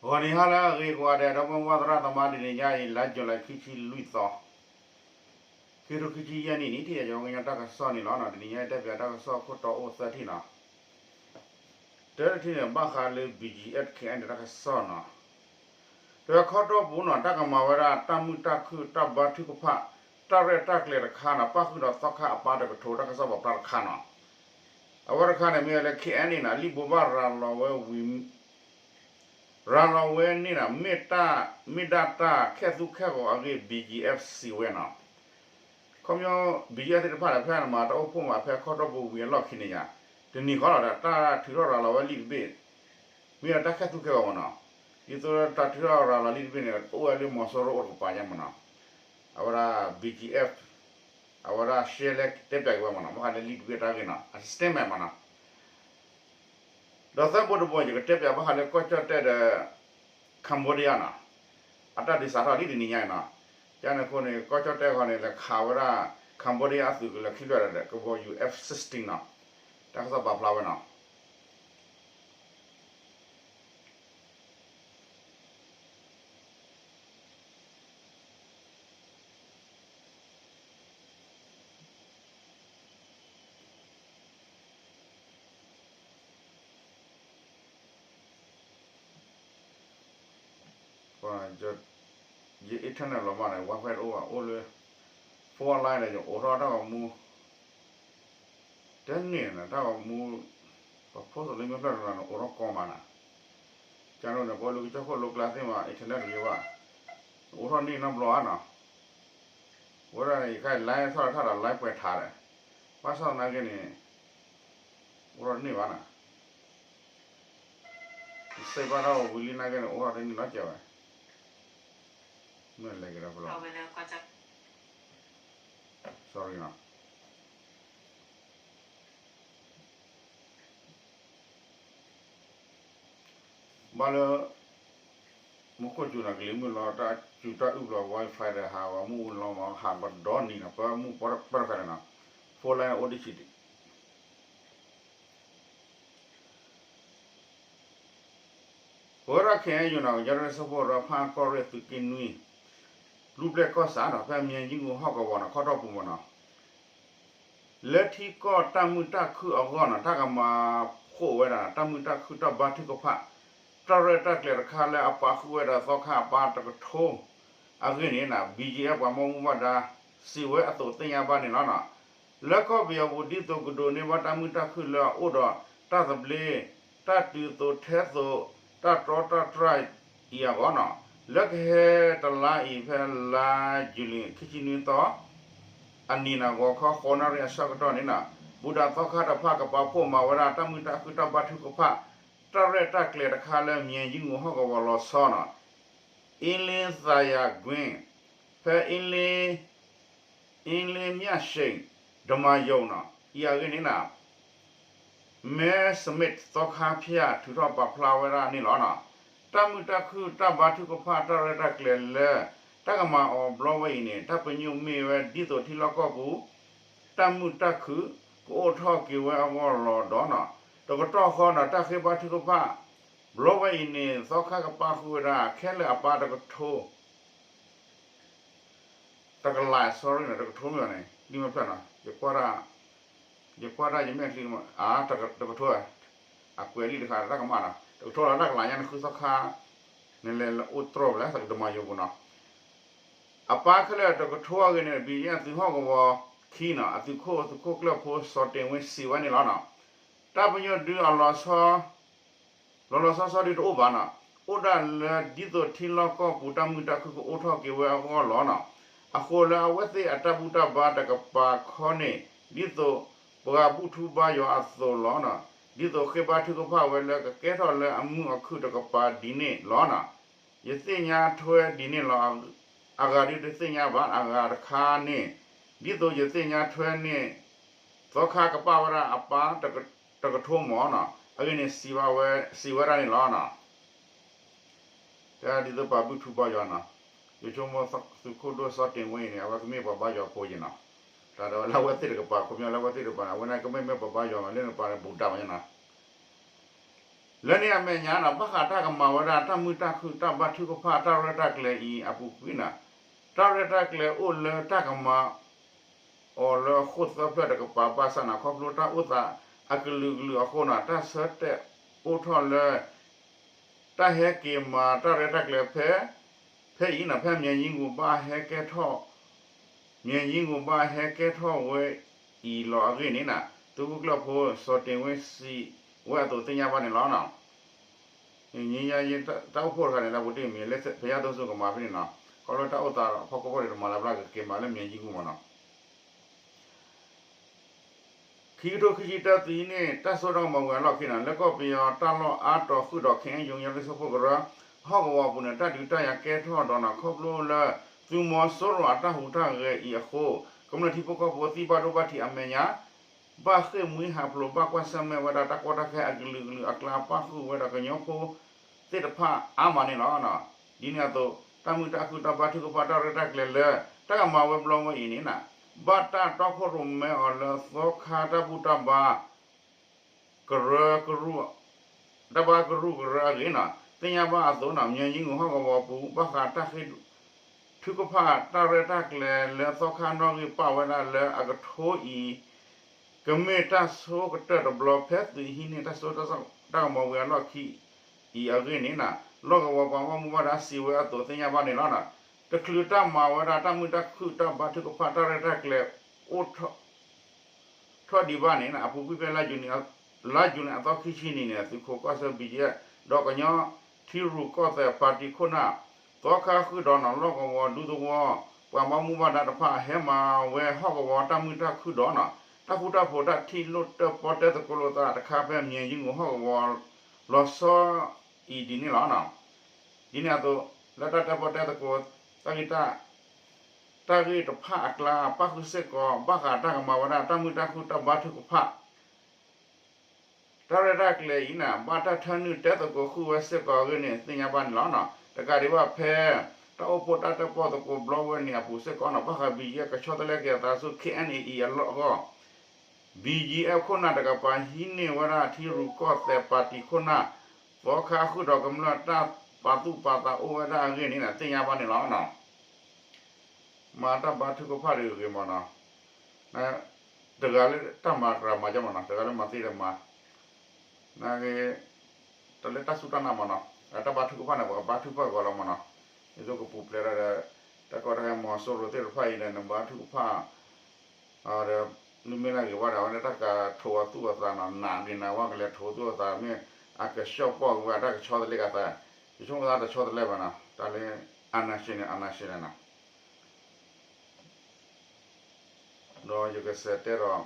ဂီၤနံၤဟါလၢအဂ့ၤကိးဂၤဒဲး ဒီပုၢ်ဝဲၢ်သရၣ်သမါ တနံၤညါအံၤ လါယူၤလံ ခံဆံလွံၢ်သီ, ခံကထိခံဆံယဲၢ်နံၣ်န့ၣ် ထံၣ်ယၤယကညီတၢ်ကစီၣ်န့ၣ်လီၤ. တနံၤညါအံၤ တဲပၠးတၢ်ကစီၣ်ခိၣ်တီအိၣ်သၢထံၣ်နီၤ. တၢတထံၣ်န့ၣ် ဘၣ်ဃးလၢ ဘီကၠံအ့း ခဲအံၤန့ၣ် တၢ်ကစီၣ်နီၤ. တဝဲခီတီပူၤနီၤ တၢ်ကမၤဝဲဒၣ် တၢ်မုာ်တၢ်ခုၣ် တၢ်ဘါထုကဖၣ် တၢ်ရဲၣ်တၢ်ကျဲၤတခါနီၤ ပၣ်ဃုာ်ဒီးသီခါအပၢ်တကထိ တၢ်ကစီၣ်ပာ်ဖျါတခါနီၤ. အဝဲတခါန့ၣ် မ့ၢ်ဝဲလၢ ခဲအံၤန့ၣ်နီၤ လံာ်ဘိးဘၣ်ရၤလီၤဝဲဝံၤ ရၤလီၤဝဲန့ၣ်နီၤ မ့ၢ်တၢ် မ့ၢ်ဒၣ်တၢ်ခဲၣ်သူခဲၣ်ဂီၤအဂ့ၢ် ဘီကၠံအ့း စံးဝဲနီၤ. ခီပညီ ဘီကၠံအ့း သ့ၣ်တဖၣ်ဒီး ဖဲန့ၣ်မး တၢ်အိၣ်ဖှိၣ်မး ဖဲခီတီပူၤဝံၤအလီၢ်ခံန့ၣ်ယါ, တနံၤဃီလီၤဒီး တၢ်ထုးထီၣ်ရၤလီၤဝဲလံာ်တဘ့ၣ် မ့ၢ်ဒၣ်တၢ်ခဲၣ်သူခဲၣ်ဂီၤမးနီၤ. ဒ်သိးတၢ်ထုးထီၣ်ရၤလီၤလံာ်တဘ့ၣ်န့ၣ် အိၣ်ဝဲလၢမီၤစိရိၤအိၣ်တကပၤညါမးနီၤ. အဝဲဒၣ် ဘီကၠံအ့း အဝဲဒၣ်ရှဲလဲတဲပၠးက့ၤဝဲမးနီၤ ဘၣ်ဃးလၢလံာ်တဘ့ၣ်တၢ်ဂ့ၢ်နီၤ အ statement မးနီၤ. ဒီးသၢဘိတဘိ ယကတဲပၠးဘၣ်ဃးလၢကီၢ်ကၠီၣ်တဲၣ်ဒီး Cambodia နီၤ, အတၢ်ဒုးစးထီၣ်လံတနံၤညါအံၤနီၤ. ကန့ၣ်အဃိန့ၣ် ကီၢ်ကၠီၣ်တဲၣ်ခီန့ၣ် လဲၤခးဝဲဒၣ် Cambodia အသုးကလၢၤခံဖျၢၣ်ဒီး ကဘီယူၤ F sixteen နီၤ. တၢ်ကစီၣ်ပာ်ဖျါဝဲနီၤ. ယ internet လီၤမးန့ၣ် wifi တအိၣ်ဘၣ် အိၣ်လၢ phone line ဒီး ယအိးထီၣ်တၢ်ဂီၤမူ တဲန့ၣ်နီၤ တၢ်ဂီၤမူ ပ post လၢမ့ၢ်ဖျၢၣ်တနီၤန့ၣ် အိးထီၣ်ကီမးနီၤ. ကန့ၣ်န့ၣ် ပှၤလၢကစၢၢ်ခိၣ်လိကျါသ့ၣ်မး internet တဂ့ၤဘၣ်, အိးထီၣ်န့ၢ်နီတဘျီဧါနီၤ. ဝဲဒၣ်န့ၣ် ယခါအံၤ line ထီၣ်ထီၣ်ဒီး line ပှဲၤထးဒီး ဘၣ်ဆၣ်သနာ်က့န့ၣ် အိးထီၣ်တန့ၢ်ဘၣ်နီၤ. စံးဘၣ်ထီၣ်ဝံၤလံနာ်က့န့ၣ် အိးထီၣ်တန့ၢ်လီၤကဲဝဲ, မ့ၢ်လဲၤက့ၤဒီးဖဲလီၤ sorry နီၤ. ဘၣ်လၢ မူခိၣ်စူၤန့ၣ် ကလံၤမုၢ်လီၤ တၢ်စူၤတၢ်အုၣ်ဘျီ wifi ဒီးဟးဝဲမုၢ်အူလီၤမး ဟးဘၣ်ဒီနံၤနီၤ ပမုၢ်ပၢ်တခါန့ၣ်နီၤ phone line အိၣ်ဒံးဆံးဒံး ပဝဲဒၣ် ခဲအံၤယိၤနီၤ ကညီတၢ်စၢဖှိၣ်ဒီးဖၣ်ကီၢ်ရ့ၣ်သုးက့နွံ လူၢ်ဘျဲၣ်ကီၢ်ဆၣ်ဒီး ဖဲမၠဲယုၢ်ငူဟီၣ်ကဝီၤနီၤ ခီတီပူၤမးနီၤ လၢထံကီၢ်တၢ်မုာ်တၢ်ခုၣ်အဂီၢ်နီၤ တၢ်ကမၤဖှိၣ်ဝဲဒၣ် တၢ်မုာ်တၢ်ခုၣ်တၢ်ဘါထုကဖၣ် တၢ်ရဲၣ်တၢ်ကျဲၤတခါလၢအပာ်ဃုာ်ဝဲဒၣ်သီခါအပၢ်တကထိ အဂ့ၢ်န့ၣ်နီၤ ဘံယဲၢ် ပှၤဘၣ်မူဘၣ်ဒါ စံးဝဲအသိးသ့ၣ်ညါဘၣ်န့ၣ်လီၤ. လၢကီၢ်ပယီၤပူၤ ဒ်သိးကဒိးန့ၢ်ဘၣ်တၢ်မုာ်တၢ်ခုၣ်လၢအအိၣ်ဒီးတၢ်သဘျ့ တၢ်တုၤသိးထဲသိး တၢ်တြီတၢ်တြၢ်အံၤအဂီၢ်နီၤ လၢကဟဲတလါအံၤ ဖဲလါယူၤလံ ခံဆံနွံသီ အနံၤနီၤ ဂီၤခီဃိးနၣ်ရံၣ်အဆၢကတီၢ်န့ၣ်နီၤ ဘူးဒးသီခါတဖၣ်ကပာ်ဖှိၣ်မၤဝဲဒၣ် တၢ်မုာ်တၢ်ခုၣ်တၢ်ဘါထုကဖၣ် တၢ်ရဲၣ်တၢ်ကျဲၤတခါလၢ မၠဲယုၢ်ငူဟီၣ်ကဝီၤလီၤဆီနီၤ အ့လ့သးယၤကွ့ၢ် ဖဲအ့လ့ အ့လ့မျၢ်ၡ့ၣ် ဒမၤယိၤနီၤ အံၤအဂ့ၢ်န့ၣ်နီၤ မဲစမ့းသီခါဖၠၣ် ထုးထီၣ်ပာ်ဖျါဝဲဒၣ်န့ၣ်လီၤ. တၢ်မုာ်တၢ်ခုၣ်တၢ်ဘါထုကဖၣ်တၢ်ရဲၣ်တၢ်ကျဲၤလၢ တၢ်ကမၤအီၤဘျီဝဲအံၤန့ၣ် တၢ်ပညိၣ်မ့ၢ်ဝဲဒ်သိးထံလီၢ်ကီၢ်ပူၤ တၢ်မုာ်တၢ်ခုၣ် ကအိၣ်ထီၣ်က့ၤဝဲအဂီၢ်လီၤဒီးနီၤ တကတီၢ်ဃီဒီး တၢ်ဃ့ဘါထုကဖၣ် ဘျီဝဲအံၤန့ၣ် သီခါကပာ်ဃုာ်ဝဲဒၣ် ခဲလၢာ်အပၢ်တကထိ တကလး sorry နီၤ တကထိမ့ၢ်ဘၣ်န့ၣ် လံာ်မ့ၢ်ဖျၢၣ်နီၤ ယကွၢ်ဒၣ် ယကွၢ်ဒၣ်ယမဲာ်ချံ တကထိ အကွဲးလံာ်တခါ တၢ်ကမၣ်နီၤ တကထိလီၤ တၢ်ကလးညါန့ၣ် ဃုသီခါ နလဲၤအိၣ်တြီၢ်ဖဲလဲၣ် ဒမၤယိၤပူၤနီၤ အပၢ်ခဲလၢာ်တကထိအဂ့ၢ်န့ၣ် ဘံယဲၢ်သုးဟီၣ်ကဝီၤခံနီၤ အသုးခိၣ် သုးခိၣ်ကျၢၢ်ဖိ စီၤတ့ၢ်ဝ့စံးဝဲန့ၣ်လီၤနီၤ တၢ်ပညိၣ်ဒုးအလီၤဆီ လီၤလီၤဆီဆီဒုးတအိၣ်ဘၣ်နီၤ အိၣ်ဒၣ်လၢဒ်သိးထံလီၢ်ကီၢ်ပူၤတၢ်မုာ်တၢ်ခုၣ်ကအိၣ်ထီၣ်က့ၤဝဲအဂီၢ်လီၤနီၤ အဃိလၢအဝဲသ့ၣ်အတၢ်ဘူၣ်တၢ်ဘါတကပၤခီန့ၣ် ဒ်သိးပှၤဘူၣ်ထူဘါယွၤအသိးလီၤနီၤ ဒ်သိးဃ့ဘါထုကဖၣ်ဝဲလၢကကဲထီၣ်လၢအမုာ်အခုၣ်တကပၤဒ်န့ၣ်လီၤနီၤ ယသ့ၣ်ညါထွဲဒ်န့ၣ်လီၤ အဂၤဒုးတသ့ၣ်ညါဘၣ် အဂၤတခါန့ၣ် ဒ်သိးယသ့ၣ်ညါထွဲန့ၣ် သီခါကပာ်ဝဲဒၣ်အပၢ်တကထိမးနီၤ အဂ့ၢ်န့ၣ် စံးဝဲဒၣ်န့ၣ်လီၤနီၤ တဲဒ်သိးပှၤဘူၣ်ထူဘါယွၤနီၤ ယဆိကမိၣ်သုးခိၣ်ဒိၣ်စီၤတ့ၢ်ဝ့အံၤန့ၣ် အဝဲကမ့ၢ်ပှၤဘါယွၤဖိယံၤနီၤ တၢ်ဒီးလၢအဝဲသ့ၣ်တကပၤ ခီပညီလၢအဝဲသ့ၣ်တကပၤန့ၣ် အဝဲန့ၣ်ကမ့ၢ်မ့ၢ်ပှၤဘါယွၤမး လၢနပၤန့ၣ် ဘူးဒးမးညါနီၤ လၢန့ၣ်အမဲာ်ညါန့ၣ် ဘၣ်ဃးတၢ်ကမၤဝဲဒၣ်တၢ်မုာ်တၢ်ခုၣ်တၢ်ဘါထုကဖၣ်တၢ်ရဲၣ်တၢ်ကျဲၤအံၤအပူၤကွံာ်န့ၣ် တၢ်ရဲၣ်တၢ်ကျဲၤအိၣ်လၢတၢ်ကမၤ အီၤလၢဃိၣ်သၢဖျၢၣ်တကပၤဘၣ်ဆၣ်န့ၣ် ခီဖျိတၢ်အိၣ်သးအကလုာ်ကလုာ်အဃိန့ၣ် တၢ်ဆၢတဲာ်အိၣ်ထီၣ်လၢ တၢ်ဟဲက့ၤမၤတၢ်ရဲၣ်တၢ်ကျဲၤဖဲ ဖဲအံၤန့ၣ် ဖဲမၠဲၤယံကိၣ်ဘၣ်ဟဲကဲထီၣ် မၠဲၤယံကိၣ်ဘၣ်ဟဲကဲထီၣ်ဝဲအံၤလီၤအဂ့ၢ်န့ၣ် သုးခိၣ်ကျၢၢ်ဖိ စီၤတ့ၤဝ့စံးဝဲအသိးသ့ၣ်ညါဘၣ်န့ၣ်လီၤ. တၢ်အိၣ်ဖှိၣ်တခါန့ၣ် လၢပူၤတ့ၢ်မံၤလၢဖဲယါသိစိကမၤဖဲန့ၣ်နီၤ ခီဖျိတၢ်အိၣ်သးဒီးဖီကီၢ်ဖီန့ၣ် တမၤလၢၤဘၣ်ကက့ၤမၤလၢမၠဲၤယံကိၣ်မးနီၤ ခံကထိခံဆံတၢ သုးဟံးန့ၢ်တၢ်စိတၢ်ကမီၤဝံၤအလီၢ်ခံန့ၣ် လၢကီၢ်ပယီၤတၢ်လီၢ်အါတီၤဃုာ်ဒီး ခ့အဲၣ်ယူၣ် ကညီဒ်သိးဖိကရၢ ဟီၣ်ကဝီၤအပူၤန့ၣ် တၢ်ဒုးတၢ်ယၤကဲထီၣ်ဒီးန့ၣ် ခီဖျိလၢ သုးမီၤစိရိၤအတၢ်ဟူးတၢ်ဂဲၤအံၤအဃိ ကမျၢၢ်ထံဖိကီၢ်ဖိသံဘၣ်ဒိဘၣ်ထံးအမဲာ်ညါ ဘၣ်ဃ့ၢ်မှံဟးဖျိး ဘၣ်ကွၢ်ဆၢၣ်မဲာ်ဝဲဒၣ်တၢ်ကီတၢ်ခဲအကလုာ်ကလုာ်အကျါ ပၣ်ဃုာ်ဝဲဒီးကညီဖိသ့ၣ်တဖၣ်အါမးန့ၣ်လီၤ. ဒ်န့ၣ်အသိး တၢ်မုာ်တၢ်ခုၣ်တၢ်ဘါထုကဖၣ်တၢ်ရဲၣ်တၢ်ကျဲၤလၢ တၢ်ကမၤဝဲဘျီဝဲအံၤန့ၣ် ဘၣ်တၢ်တီခိၣ်ရိၣ်မဲအီၤလၢသီခါတၢ်ဘူၣ်တၢ်ဘါ ကရၢကရူၢ် တၢ်ဘါကရူၢ်ကရၢအဂ့ၢ်န့ၣ် သ့ၣ်ညါဘၣ်အသိးန့ၣ် မၠဲၤယံကိၣ်ဟီၣ်ကဝီၤပူၤ ဘၣ်ဃးတၢ်ဃ့ၢ် ထုကဖၣ်တၢ်ရဲၣ်တၢ်ကျဲၤလၢသီခါနီၣ်ဂံၢ်ပာ်ဝဲဒၣ်လၢအကထိအံၤ ကမ့ၢ်တၢ်ဆိကတၢၢ်တဘျီ ဖဲသုးဟံးန့ၢ်တၢ်စိတၢ်ကမီၤဝံၤအလီၢ်ခံအံၤအဂ့ၢ်န့ၣ် လီၢ်ကဝီၤပှၤဘၣ်မူဘၣ်ဒါစံးဝဲအသိးသ့ၣ်ညါဘၣ်န့ၣ်လီၤ. တချုးတၢ်မၤဝဲဒၣ်တၢ်မုာ်တၢ်ခုၣ်တၢ်ဘါထုကဖၣ်တၢ်ရဲၣ်တၢ်ကျဲၤအိၣ် ထီၣ်ဒံးဘၣ်န့ၣ် အပူၤကွံာ်ဖဲ လါယူၤန့ၣ်အသီခံဆံနံၤန့ၣ် သုးခိၣ်ကီၢ်ဆၢ ဘံယဲၢ် ဒီးကညီထံရူၢ်ကီၢ်သဲးပၣ်တံၣ်ခိၣ်နၢ် သီခါဃုာ်ဒီးန့ၣ် လီၢ်ကဝီၤဒူသဝီ ပှၤဘၣ်မူဘၣ်ဒါတဖၣ် ဟဲမၤဝဲဟီၣ်ကဝီၤတၢ်မုာ်တၢ်ခုၣ်ဒီးန့ၣ် တၢ်ဃူတၢ်ဖိးတၢ်ထံၣ်လိာ်တၢၣ်ပီၣ်တဲသကိးလိာ်သးတခါဖဲမၠဲၤယံကိၣ်ဟီၣ်ကဝီၤ လီၤဆီအံၤဒ်န့ၣ်လီၤ. ဒ်န့ၣ်အသိး လၢတၢ်တၢၣ်ပီၣ်တဲသကိး တၢ်ဂ့ၢ်တၢ် တၢ်ဂ့ၢ်တဖၣ်အကျါ ပၣ်ဃုာ်စ့ၢ်ကီး ဘၣ်ဃးတၢ်ကမၤဝဲဒၣ် တၢ်မုာ်တၢ်ခုၣ်တၢ်ဘါထုကဖၣ် တၢ်ရဲၣ်တၢ်ကျဲၤအံၤန့ၣ် ဘၣ်တၢ်ထၢနုာ်တဲသကိးဃုာ်ဝဲစ့ၢ်ကီးအဂ့ၢ်န့ၣ် သ့ၣ်ညါဘၣ်န့ၣ်လီၤ. တကးဒံးဘၣ်ဖဲ တၢ်အိၣ်ဖှိၣ်တၢ်တၢၣ်ပီၣ်သကိးဘျီဝဲန့ၣ်အပူၤစ့ၢ်ကီးန့ၣ် ဘၣ်ဃး ဘံယဲၢ် ကဆီတလဲက့ၤအသးဆူ ခ့အဲၣ်အ့ၣ်အံၤအလီၢ်အဂီၢ် ဘံယဲၢ် ခိၣ်နၢ်တကပၤ ဟံးန့ၢ်ဝဲဒၣ်ထံရူၢ်ကီၢ်သဲးပၣ်တံၣ်ခိၣ်နၢ် သီခါဃုာ်ဒီးကမျၢၢ်တၢ်ပာ်သူၣ်ပာ်သးအိၣ်ဝဲဒၣ်အဂ့ၢ်န့ၣ် သ့ၣ်ညါဘၣ်န့ၣ်လီၤ. မၤတၢ်ဘါထုကဖၣ်တဂ့ၤမးနီၤ, တဂၤလၢတၢ်မၤတဂၤမၤကမးနီၤ, တဂၤလၢမၤသ့တမၤ, နဂ့ၤ, တၢ်လၢတၢ်စူၢ်တၢ်နာ်မးနီၤ, တၢ်ဘါထုကဖၣ်န့ၣ် ပှၤကဘါထုကဖၣ်ဂီၤလီၤမးနီၤ, ယသိးကပူၤဖျဲးဒၣ်ဒီး တၢ်ကီတၢ်ခဲမီၤစိရိၤသ့ၣ်တဖၣ်အံၤဒီး နဘါထုကဖၣ် ဒီး မ့မ့ၢ်လၢဂ့ၤဘၣ်ဒီး အဝဲဒၣ်တၢ်ကထိးအသူၣ်အသးနီၤ, နာ်ဂ့ၤနာ်ဝါကလဲၤထိးသူၣ်အသး မ့ၢ်အကဆှီပီၣ်ဝဲ တၢ်ကဆီတလဲကသး, ယဆိကမိၣ်သးတဆီတလဲဘၣ်နီၤ, တၢ်လၢ အနၢ်ရှ့န့ၣ် အနၢ်ရှ့န့ၣ်နီၤ, ဒီးယကစးတဲဒီး ဘၣ်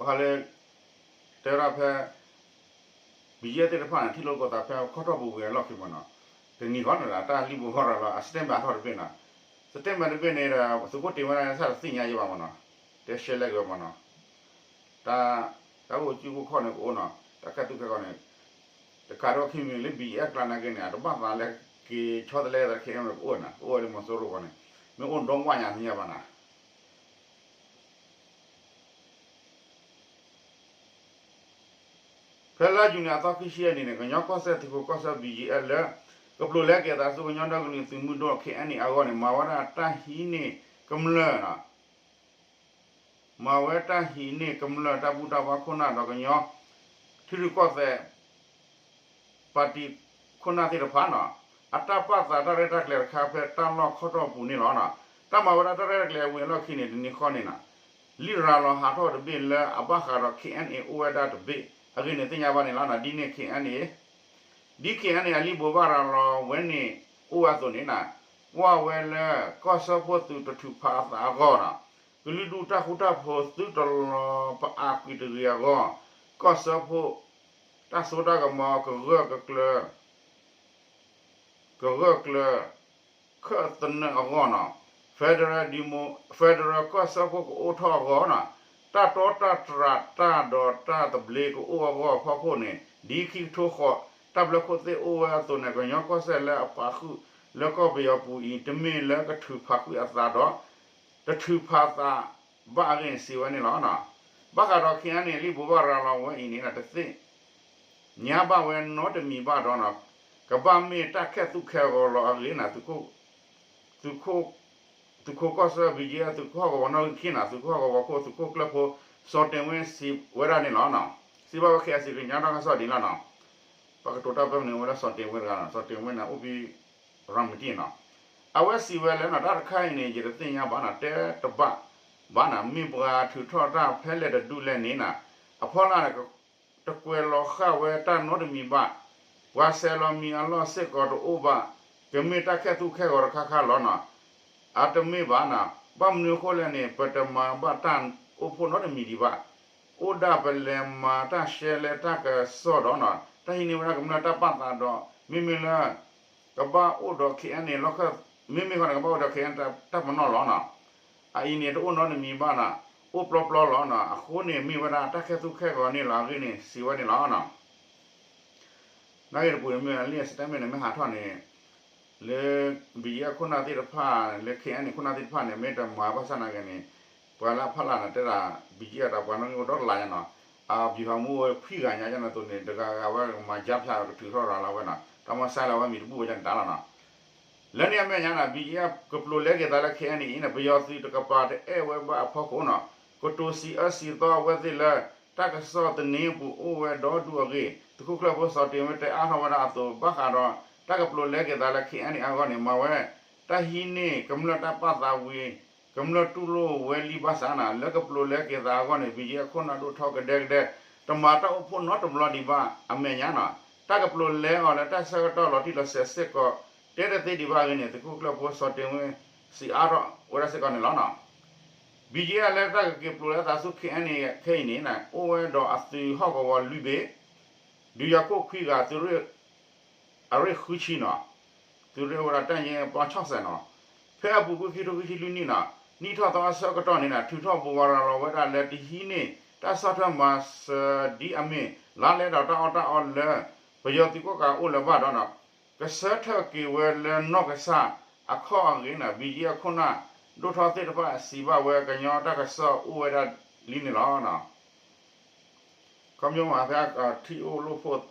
ဃးလၢ တဲဒၣ်ဖဲ ဘံယဲၢ်သ့ၣ်တဖၣ်န့ၣ် ထံၣ်လိာ်ကီၢ်သးဖဲခီၣ်ထီၣ်ပူၤဝံၤအလီၢ်ခံမးနီၤ, တနံၤဃီန့ၣ်ဒီး တၢ်လံၣ်ဘိဘၣ်ရၤလီၤ အ statement အထီၣ်တဘ့ၣ်နီၤ, statement တဘ့ၣ်န့ၣ်ဒီး သုးခိၣ်တ့ၢ်ဝဲဒၣ်န့ၣ် ဆၣ်တသ့ၣ်ညါယံၤဘၣ်မးနီၤ, တဲရှဲလဲၣ်ဂ့ၤမးနီၤ, တၢ် တၢ်အိၣ်ကၠူၣ်အိၣ်ခီၣ်န့ၣ်ကအိၣ်နီၤ, တၢ်ခဲသူၣ်ခဲကီၢ်န့ၣ် တကးဒီးခံမံၤလၢ ဘံယဲၢ် အကျါနာ်က့န့ၣ် အတဘၣ်သးလၢက့ၤဆီတလဲသး ခ့အဲၣ်အ့ၣ် ကအိၣ်နီၤ, ကအိၣ်ဝဲလၢမီၤစိရိၤပူၤန့ၣ်, မ့ၢ်အိၣ်ဒီဝၣ်ညါသ့ၣ်ညါဘၣ်နီၤ ဖဲလါယူၤန့ၣ် အသီခံဆံအနံၤန့ၣ် ကညီကီၢ်စဲၣ်သုးခိၣ်ကီၢ်ဆၢ ဘံယဲၢ် လၢ ကပျိာ်လဲက့ၤအသးဆူကညီဒီကလုာ်သုးမုၢ်ဒိၣ် ခ့အဲၣ်အ့ၣ် အဂီၢ်န့ၣ် မၤဝဲဒၣ်တၢ်ဟံးန့ၢ်ကမျၢၢ်နီၤ, မၤဝဲတၢ်ဟံးန့ၢ်ကမျၢၢ်တၢ်ဘူၣ်တၢ်ဘါခိၣ်နၢ်ဒီးကညီ ထံရူၢ်ကီၢ်သဲး ပၣ်တံၣ်ခိၣ်နၢ်သ့ၣ်တဖၣ်နီၤ, အတၢ်ပာ်သးတၢ်ရဲၣ်တၢ်ကျဲၤတခါဖဲတၢ်လီၢ်ခီၣ်ထီၣ်ပူၤန့ၣ်လီၤ. တၢ်မၤဝဲဒၣ်တၢ်ရဲၣ်တၢ်ကျဲၤဝံၤအလီၢ်ခံန့ၣ် တနံၤဃီန့ၣ်နီၤ, လံၣ်ရၤလီၤဟးထီၣ်တဘ့ၣ်လၢအဘၣ်ဃးဒီး ခ့အဲၣ်အ့ၣ် အိၣ်ဝဲဒၣ်တဘ့ၣ်အဂ့ၢ်န့ၣ် သ့ၣ်ညါဘၣ်န့ၣ်လီၤ. ဒ်န့ၣ် ခ့အဲၣ်အ့ၣ် ဒ် ခ့အဲၣ်အ့ၣ် အလံၣ်ဘိဘၣ်ရၤလီၤဝဲန့ၣ် အိၣ်ဝဲအသိးန့ၣ်နီၤ, ကွၢ်ဝဲလၢကီၢ်စၢဖှိၣ်သုးတထုးဖးအသးအဂီၢ်နီၤ, ကလုာ်ဒူၣ်တၢ်ဃူတၢ်ဖိးသုတလီၤပအါကွံာ်တဂ့ၤအဂီၢ်, ကီၢ်စၢဖှိၣ် တၢ်စိတၢ်ကမီၤကဂၢၢ်ကကျၢၤ ကဂၢၢ်ကျၢၤ ခၢၣ်သနၢၣ်အဂီၢ်နီၤ, federal demo, federal ကီၢ်စၢဖှိၣ်ကအိၣ်ထီၣ်အဂီၢ်နီၤ, တၢ်တီတၢ်တြၢ်တၢ်ဒီးတၢ်သဘျ့ကအိၣ်အဂီၢ်အဖီခိၣ်န့ၣ်, ဒ်ခံကထိဃိး တၢ်ဘျၢခိၣ်သ့ၣ်အိၣ်ဝဲအသိးန့ၣ် ကညီကီၢ်စဲၣ်လၢအပာ်ဃုာ်လၢကီၢ်ပယီၤပူၤအံၤ တမ့ၢ်လၢကထုးဖးကွံာ်အသးဒီး တထုးဖးသးဘၣ်အဂ့ၢ်န့ၣ် စံးဝဲန့ၣ်လီၤ. ဘၣ်ဃးဒီး ခဲအံၤန့ၣ် လံာ်ဘိးဘၣ်ရၤလီၤဝဲအံၤန့ၣ် တသ့ၣ်ညါဘၣ်ဝဲနီတမံၤဘၣ်ဒီး ကဘၣ်မ့ၢ်တၢ်ခဲသူၣ်ခဲဂီၤလီၤအဂ့ၢ်န့ၣ် သုးခိၣ်ကီၢ်စၢဖၣ် သုးခိၣ်ဟီၣ်ကဝီၤနီၣ်ဂံၢ်ခံန့ၣ် သုးခိၣ်ဟီၣ်ကဝီၤခိၣ် သုးခိၣ်ကျၢၢ်ဖိ စီၤတ့ၢ်ဝ့ၣ်စံးဝဲဒၣ်န့ၣ်လီၤ. စံးဘၣ်ဝဲ ခဲအံၤ စံးကညီတၢ်ကစီၣ်ဒ်လီၤနီၤ. ပကတိၤတၢ်ပၢမနုၤဝဲလၢ စီၤတ့ၢ်ဝ့ၣ်တဂၤနီၤ, စီၤတ့ၢ်ဝ့ၣ်န့ၣ် အိၣ်ဖဲ ရၤမတံၢ်နီၤ. အဝဲစံးဝဲလၢနီၤ တၢ်တခါအံၤန့ၣ် ယတသ့ၣ်ညါဘၣ်နီၤ, တဲတဘၣ်ဘၣ်နီၤ, မ့ၢ်ပှၤထုးထီၣ်တၢ်ဖဲလဲၣ်တဒူၣ်လဲၣ်န့ၣ်နီၤ, အဖီလာ်န့ၣ် တကွဲးလီၤဃာ်ဝဲတၢ်နီတမံၤဘၣ်, ပှၤဆဲးလီၤမံၤအလီၢ်စ့ၢ်ကီးတအိၣ်ဘၣ်, ကမ့ၢ်တၢ်ခဲသူၣ်ခဲဂီၤတခါခါလီၤနီၤ. အတမ့ၢ်ဘၣ်နီၤ, ဘၣ်မနုၤအဃိလဲၣ်န့ၣ် ပတမၤဘၣ်တၢ်အိၣ်ဖှိၣ်နီတမံၤဒံးဘၣ်, အိၣ်ဒၣ်ပလဲၤမၤတၢ်ရှဲလၢတၢ်ကစီၣ်ဒီးနီၤ, တၢ်ဟံးန့ၢ်ဝဲဒၣ်ကမျၢၢ်တၢ်ပာ်သးဒီး မ့မ့ၢ်လၢ ကဘၣ်အိၣ်ဒီး ခဲအံၤန့ၣ် လီၢ်ခၢၣ် မ့မ့ၢ်ဃီန့ၣ် ကဘၣ်အိၣ်ဒီး ခဲအံၤန့ၣ် တၢ်ပနီၣ်လီၤနီၤ. အအံၤန့ၣ် တအိၣ်နီတမံၤဘၣ်နီၤ, အိၣ်ပျီပျီလီၤနီၤ, အဃိန့ၣ် မ့ၢ်ဝဲဒၣ်တၢ်ခဲသူၣ်ခဲဂီၤန့ၣ်လီၤအဂ့ၢ်န့ၣ် စံးဝဲန့ၣ်လီၤနီၤ. နာ်ဂ့ၤတပူၤန့ၣ် မ့ၢ်အလံာ် statement န့ၣ် မ့ၢ်ဟးထီၣ်န့ၣ် လၢ ဘံၣ်ယဲၢ် ခိၣ်နၢ်သ့ၣ်တဖၣ် လၢ ခဲအံၤန့ၣ် ခိၣ်နၢ်သ့ၣ်တဖၣ်န့ၣ် မ့ၢ်တမၤဘၣ်ဆၣ်နာ်ဂ့ၤန့ၣ် ပှၤလၢအဖီလာ်န့ၣ် တဲဒၣ် ဘံၣ်ယဲၢ် ဒီးပှၤနီၣ်ဂံၢ်အိၣ်ဒီးလၢညါနီၤ, အဗျူဟာမှူး ဝဲခွံဂၤညါန့ၣ်အသိးန့ၣ် တဂၤဂၤဝဲကမၤယါဖၠး ကထုးထီၣ်ရၤလီၤဝဲနီၤ, တၢ်မၤစဲလီၤဝဲမံၤတဘူၣ်ဝဲန့ၣ်တၢ်လီၤနီၤ. လၢန့ၣ်အမဲာ်ညါနီၤ ဘံၣ်ယဲၢ် ကပျိာ်လဲက့ၤသးလၢ ခဲအံၤန့ၣ် ပယီၤသုးတကပၤတအဲၣ်ဝဲဘၣ်အဖီခိၣ်နီၤ, ကတိၤစံးအၢစံးသီအဝဲသ့ၣ်လၢ တၢ်ကစီၣ်သန့ပူၤအိၣ်ဝဲဒီဒူၣ်အဂ့ၢ် သုးခိၣ်ကျၢၢ်ဖိစီၤတ့ၢ်ဝ့ၣ်တဲအါထီၣ်ဝဲဒၣ်အသိး ဘၣ်ဃးဒီး တၢ်ကပျိာ်လဲက့ၤသးလၢ ခဲအံၤန့ၣ် အဂီၢ်န့ၣ် မၤဝဲ တၢ်ဟံးန့ၢ်ကမျၢၢ်တၢ်ပာ်သးဝံၤ ကမျၢၢ်တူၢ်လိာ်ဝဲလံဘၣ်ဆၣ်နီၤ လၢကပျိာ်လဲက့ၤသးအဂီၢ်န့ၣ် ဘံၣ်ယဲၢ် အခိၣ်နၢ်ဒိၣ်ထီၣ်ကဒဲကဒဲ တမၤတၢ်အိၣ်ဖှိၣ်နီတဘျီဒံးဘၣ်အမဲာ်ညါနီၤ, တၢ်ကပျိာ်လဲအီၤလၢတၢ်ဆၢကတီၢ်လီၤတံၢ်လီၤဆဲးစ့ၢ်ကီး တဲတသ့ဒံးဘၣ်အဂ့ၢ်န့ၣ် သုးခိၣ်ကျၢၢ်ဖိစီၤတ့ၢ်ဝ့ၣ် စံးအါထီၣ်ဝဲဒၣ်စ့ၢ်ကီးန့ၣ်လီၤနီၤ. ဘံၣ်ယဲၢ် လၢတၢ်ကက့ၤပျိာ်လဲသးဆူ ခဲအံၤန့ၣ် ခဲအံၤန့ၣ် အိၣ်ဝဲဒီးအသုးဟီၣ်ကဝီၤလွံၢ်ဘ့ၣ်, ဒုးယၤခိၣ်ခွံဂၤ သုးရ့ၣ် အရ့ၣ်ဃုဆံနီၤ, သုးရ့ၣ်ဝဲဒၣ်တၢ်ယဲၢ်ပျီဆီၣ်စဲးနီၤ, ဖဲအပူၤကွံာ်ခံထိခံဆံလွံၢ်နံၣ်နီၤ, နံၣ်ထီၣ်သီအဆၢကတီၢ်န့ၣ် ထုးထီၣ်ဘိးဝဲရၤလီၤဝဲဒၣ်လၢ တဟံးန့ၢ်တၢ်ဆီၣ်ထွဲမၤစၢၤဒ်အမ့ၢ် လါလဲဒီးတၢ်အီၣ်တၢ်အီလၢ ပယီၤသုးကီၣ်ကးအိၣ်လၢၤဘၣ်ဒီးနီၤ, ကဆၢထၢၣ်က့ၤဝဲလၢနီၢ်ကစၢ်အခီၣ်အဂ့ၢ်န့ၣ် ဘံၣ်ယဲၢ် အခိၣ်နၢ် ဒိၣ်ထီၣ်သ့ၣ်တဖၣ်စံးဘၣ်ဝဲ ကညီတၢ်ကစီၣ်အိၣ်ဝဲဒၣ်လံန့ၣ်လီၤ. ခီဖျိမ့ၢ်ဖဲထံၣ်အိၣ်လိၣ်ဖိး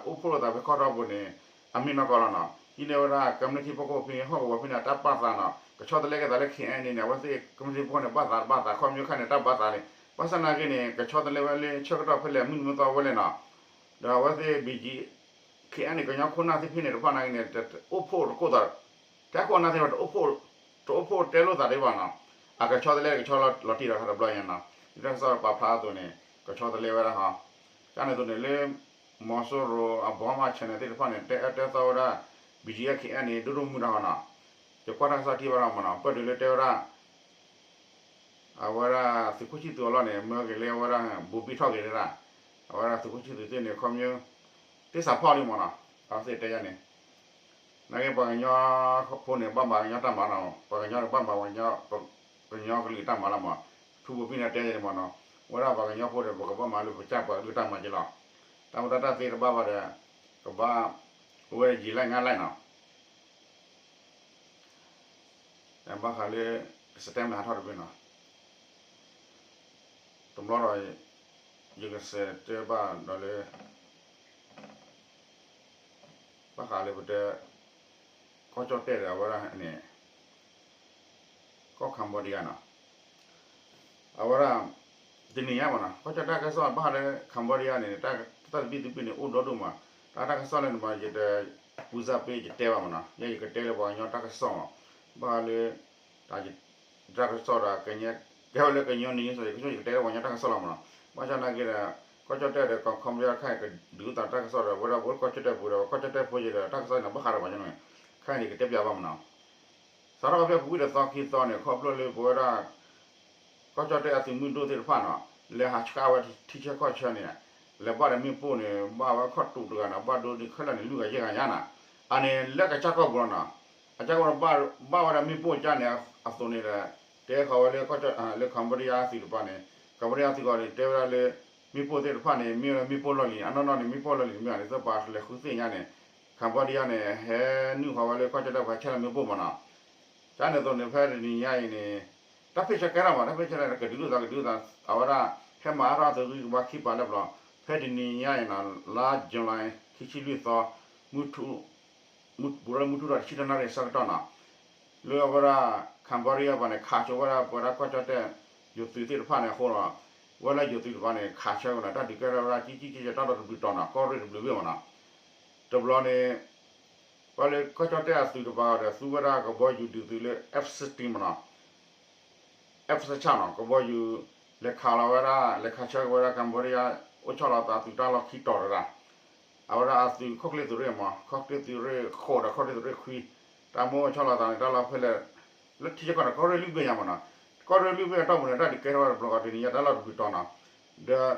အိၣ်ဖှိၣ်လိာ်သးဖဲခီၣ်ထီၣ်ပူၤန့ၣ် အမ့ၢ်နီၢ်ကီၢ်လီၤနီၤ, ဟံးန့ၢ်ဝဲဒၣ်ကမျၢၢ်ထံဖိကီၢ်ဖိဖဲဟီၣ်ကဝီၤဖဲန့ၣ် တၢ်ပာ်သးနီၤ, ကဆီတလဲက့ၤသးလၢ ခဲအံၤန့ၣ် အဝဲသ့ၣ်ကမျၢၢ်ထံဖိကီၢ်ဖိန့ၣ် ဘၣ်သးတဘၣ်သး ခီဖျိခဲအံၤန့ၣ် တၢ်ဘၣ်သးလံ, ဘၣ်ဆၣ်နာ်က့န့ၣ် ကဆီတလဲဝဲလၢဆၢကတီၢ်ဖဲလဲၣ် မုၢ်နံၤမုၢ်သီဝဲလဲၣ်နီၤ, ဒီးအဝဲသ့ၣ်ဘံၣ်ယဲၢ် ခဲအံၤန့ၣ် ကညီခိၣ်နၢ်သ့ၣ်ဖဲန့ၣ်တဖၣ်နာ်က့န့ၣ် တအိၣ်ဖှိၣ်တကိးသး တဲခိၣ်အနၢ်သ့ၣ်တဖၣ် တအိၣ်ဖှိၣ်တဲလိာ်သးဒံးဘၣ်နီၤ, အကဆီတလဲကဆီလီၤတံၢ်ဒီးတဘျီညါနီၤ, ဒ်တၢ်ကစီၣ်ပာ်ဖျါအသိးန့ၣ် ကဆီတလဲဝဲဒၣ်ဟီ, ကန့ၣ်အသိးန့ၣ်လၢ မီၤစိရိၤအဘီမး channel သ့ၣ်တဖၣ်န့ၣ် တဲအၢတဲသီဝဲဒၣ် ဘံၣ်ယဲၢ် ခဲအံၤန့ၣ် ဒိၣ်ဒိၣ်မုၢ်ဒၣ်ဟီနီၤ, ယကွၢ်တၢ်ကစီၣ်ထံၣ်ဘၣ်ဒီးမနီၤ ပၢၢ်တုၤလၢတဲဝဲဒၣ် အဝဲဒၣ်သုးခိၣ်ဆံၣ်သူးအလီၢ်န့ၣ် မၢက့ၤလၢအဝဲဒၣ် ဘူးဘံၣ်ထီၣ်က့ၤဒၣ်, အဝဲဒၣ်သုးခိၣ်ဆံၣ်သူးသ့ၣ်န့ၣ် ခီဖျိ သ့ၣ်စးဖီၣ်လံမနီၤ, အဝဲသ့ၣ်တဲယါန့ၣ်, နာ်က့ပှၤကညီဖိန့ၣ် ဘၣ်မၤကညီတၢ်မၤနီၤ, ပှၤကညီန့ၣ် ဘၣ်မၤ ကညီကလုာ်တၢ်မၤလီၤမး, ဖုဘိးဘံၣ်န့ၣ်တဲယါန့ၣ်မနီၤ, ဝဲဒၣ်ပှၤကညီဖိဒီး ပကဘၣ်မၤလၢပကစၢ်ပှၤကလုာ်တၢ်မၤက့ၤလီၤ, တၢ်မ့ၢ်တၢ်တၢ်သ့တဘၣ်ဘၣ်ဒီး ကဘၣ် အိၣ်ဝဲယံာ်လၢညါလၢနီၤ ဘၣ်ဃးလၢ statement ဟးထီၣ်တဘ့ၣ်နီၤ, တဘျီဒီး ယကစံးတဲဘၣ်ဒီးလၢ ဘၣ်ဃးလၢပတဲ ကီၢ်ကၠီၣ်တဲၣ်ဒီးအဝဲဒၣ်န့ၣ် ကီၢ် Cambodia နီၤ, အဝဲဒၣ် တနံၤညါမနီၤ ကီၢ်ကၠီၣ်တဲၣ်တၢ်ကစီၣ်ဘၣ်ဃးလၢ Cambodia န့ၣ် တၢ်သဘံၣ်သဘုၣ်န့ၣ် အိၣ်ဒီဒိၣ်မး, တၢ်တၢ်ကစီၣ်လၢန့ၣ်မး ယတ ပူၤစၢ်ပ့ ယတဲဘၣ်မနီၤ, ယဲယကတဲလၢပှၤကညီတၢ်ကစီၣ်မး, ဘၣ်ဃးလၢ တၢ်ကစီၣ်ဒီး ကဲဝဲလၢကညီနံၤ ယကတဲလၢပှၤကညီတၢ်ကစီၣ်လီၤမနီၤ, ဘၣ်ဆၣ်နာ်က့ဒီး ကီၢ်ကၠီၣ်တဲၣ်ဒီး Cambodia ခဲအံၤ ကဒုးသးတၢ်ကစီၣ်ဒီး ဝဲဒၣ်ပကီၢ်ကၠီၣ်တဲၣ်ပူၤဒီး ကီၢ်ကၠီၣ်တဲၣ်ဖိယဲဒီး တၢ်ကစီၣ်န့ၣ် ဘၣ်ဃးဒီးပှၤကညီန့ၣ် ခဲအံၤန့ၣ် ကတဲပၠးဘၣ်မနီၤ, စးထီၣ်ဖဲပူၤကွံာ်တသီခံသီန့ၣ် ခီဖျိလၢပဝဲဒၣ် ကီၢ်ကၠီၣ်တဲၣ်အသုးမုၢ်ဒိၣ်သ့ၣ်တဖၣ်နီၤ လဲၤဟးဆှၣ်ဝဲထံဆၢကီၢ်ဆၢန့ၣ် လဲၤဘၣ်ဒီးမ့ၣ်ပိၢ်န့ၣ် ဘၣ်ဝဲခီၣ်တူာ်တဂၤနီၤ ဘၣ်ဒိန့ၣ်ခဲလၢာ်န့ၣ် လွံၢ်ဂၤယဲၢ်ဂၤညါနီၤ, အန့ၣ်လၢကစၢ်ကီၢ်ပူၤလီၤနီၤ, အကစၢ်ကီၢ်ပူၤ ဘၣ်ဝဲဒၣ်မ့ၣ်ပိၢ်ကၢ်န့ၣ်အသိးန့ၣ်ဒီး တဲဃီၤဝဲလၢ လၢ Cambodia အသုးတဖၣ်န့ၣ် Cambodia အသုးကီၢ်န့ၣ် တဲဝဲဒၣ်လၢ မ့ၣ်ပိၢ်သ့ၣ်တဖၣ်န့ၣ် မ့ၢ်ဝဲဒၣ်မ့ၣ်ပိၢ်လီၢ်လံၤန့ၣ် အနီၢ်နီၢ်န့ၣ် မ့ၣ်ပိၢ်လီၢ်လံၤတမ့ၢ်ဘၣ်န့ၣ် သပှၢ်လဲၤဃုသ့ၣ်ညါန့ၣ် Cambodia န့ၣ် ဟဲနုာ်ဃီၤဝဲလၢကီၢ်ကၠီၣ်တဲၣ်ပှၤဆဲးလီၤမ့ၣ်ပိၢ်မနီၤ, ကန့ၣ်အသိးန့ၣ် ဖဲတနံၤညါအံၤန့ၣ် တၢ်ဖ့ၣ်ဆၢကဲထီၣ်မး တၢ်ဖ့ၣ်ဆၢကဒုးလိာ်သးကဒုးသး အဝဲဒၣ် ဟဲမၤအါထီၣ်အသုးဂံၢ်ကဘါခံပၤလၢပျီ ဖဲတနံၤညါအံၤနီၤ လါ July ခံဆံလွံၢ်သီ ပူၤဖျဲးလၢမုၢ်ထူၣ်ဒီးတဆံတနၣ်ရံၣ်အဆၢကတီၢ်နီၤ လၢအဝဲဒၣ် Cambodia ပၤန့ၣ် ခးဆိဝဲဒၣ်ပဝဲဒၣ်ကီၢ်ကၠီၣ်တဲၣ် ယိၤသုးသ့ၣ်တဖၣ်န့ၣ်အဃိဒီး ဝဲလၢယိၤသုးတဖၣ်န့ၣ် ခးဆၢကဒီး တၢ်ဒုးကဲထီၣ်ဝဲဒၣ်ကံကံကဲကဲ တၢ်လီၢ်တဘျုးတီၤနီၤ ကီၢ်ရ့ၣ်တဘျုးဘ့ၣ်မးနီၤ တဘျီန့ၣ် ပှၤလၢကီၢ်ကၠီၣ်တဲၣ်အသုးတပၤဒီး သူဝဲဒၣ်ကဘီယူၤဒုးသုးလၢ F sixteen မးနီၤ F sixteen နီၤ ကဘီယူၤ လဲၤခးလီၤဝဲဒၣ် လဲၤခးဆၢက့ၤဝဲဒၣ် Cambodia အိၣ်ဆီလီၤသးသုးတၢ်လီၢ်ခံတီၤတဂၤ အဝဲဒၣ်အသုးခီၣ်ချ့သုးရ့ၣ်မး ခီၣ်ချ့သုးရ့ၣ်ဃိးဒီးခီၣ်ချ့သုးရ့ၣ်ခွံ တၢ်မ့ၢ်အိၣ်ဆီလီၤသးန့ၣ် တၢ်လီၢ်ဖဲလဲၣ် လၢထံဆၢကီၢ်န့ၣ် ကီၢ်ရ့ၣ်လွံၢ်ဘ့ၣ်ညါမးနီၤ ကီၢ်ရ့ၣ်လွံၢ်ဘ့ၣ်အတီၢ်ပူၤန့ၣ် တၢ်ဒုးကဲထီၣ်ဝဲတဘျီဃီတနံၤညါတၢ်လီၢ်တဘျုးတီၤနီၤ ဒီး